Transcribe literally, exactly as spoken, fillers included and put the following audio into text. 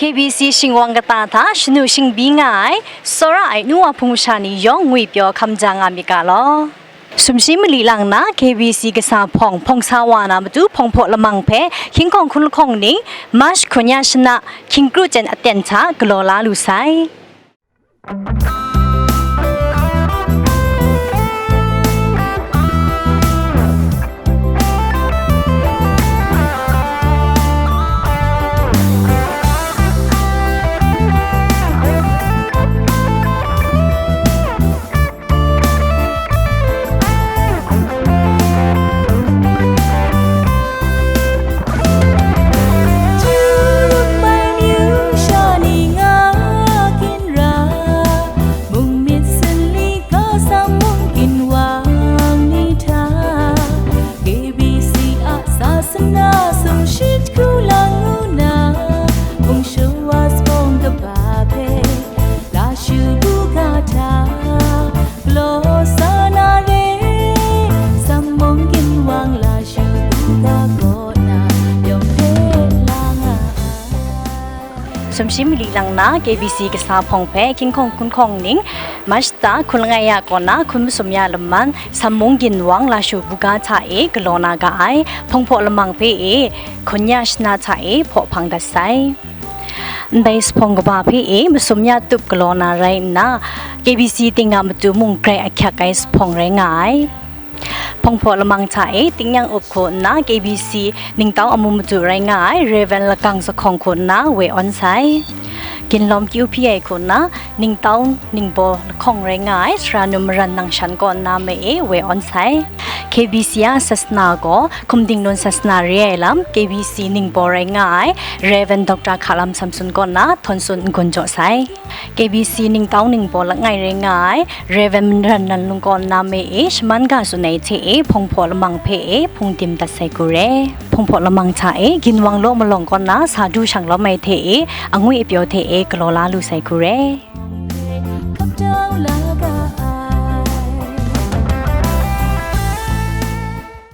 K B C shingwang kata hta shanu shingbyi nga ai, tsawra ai nu wa hpung masha ni yawng ngwi pyaw hkam ja nga myit ga law. Sumshi mali lang na K B C kasa hpawng hpawng sa wa na matu hpawng hpaw lamang hpe hkying hkawng hkun lahkawng ning March hkun ya shana hkying kru chyen aten hta galaw la lu sai. Sumshi mali lang na K B C kasa hpawng hpe hkying hkawng hkun hkawng ning March hta hkun langai ya kaw na hkun masum ya laman Sammung Ginwang Lashu buga hta e galaw na ga ai hpawng hpaw lamang hpe e hkun ya shana hta e hpaw hpang dat sai. Ndai sahpawng kaba hpe e masum ya tup galaw na rai nna, K B C ting a matu mung grai ahkyak ai sahpawng rai nga ai. Hpawng hpaw lamang hta e tingnyang up hku nna K B C ningtau amu madu rai nga ai Rev. Lakang Zahkawng hku nna woi awn sai. Ginlawm kyu hpyi ai hku nna ningtau ningbaw lahkawng rai nga ai Sara Nu Maran Nangshan kaw nna ma e woi awn sai. K B C a sasana gaw hkum dingnu sasana re ai lam K B C ningbaw rai nga ai Rev. Doctor Hkalam Samson kaw nna htawn tsun n-gun jaw sai. K B C ningtau ningbaw langai rai nga ai Rev. Maran Nanlung kaw nna ma e shaman ga tsun ai hte e hpawng hpaw lamang hpe e hpung tim dat sai hku re. Hpawng hpaw lamang hta e Ginwang Law Malawng kaw nna sa du shang lawm ai hte e angwi apyaw hte e galaw la lu sai hku re.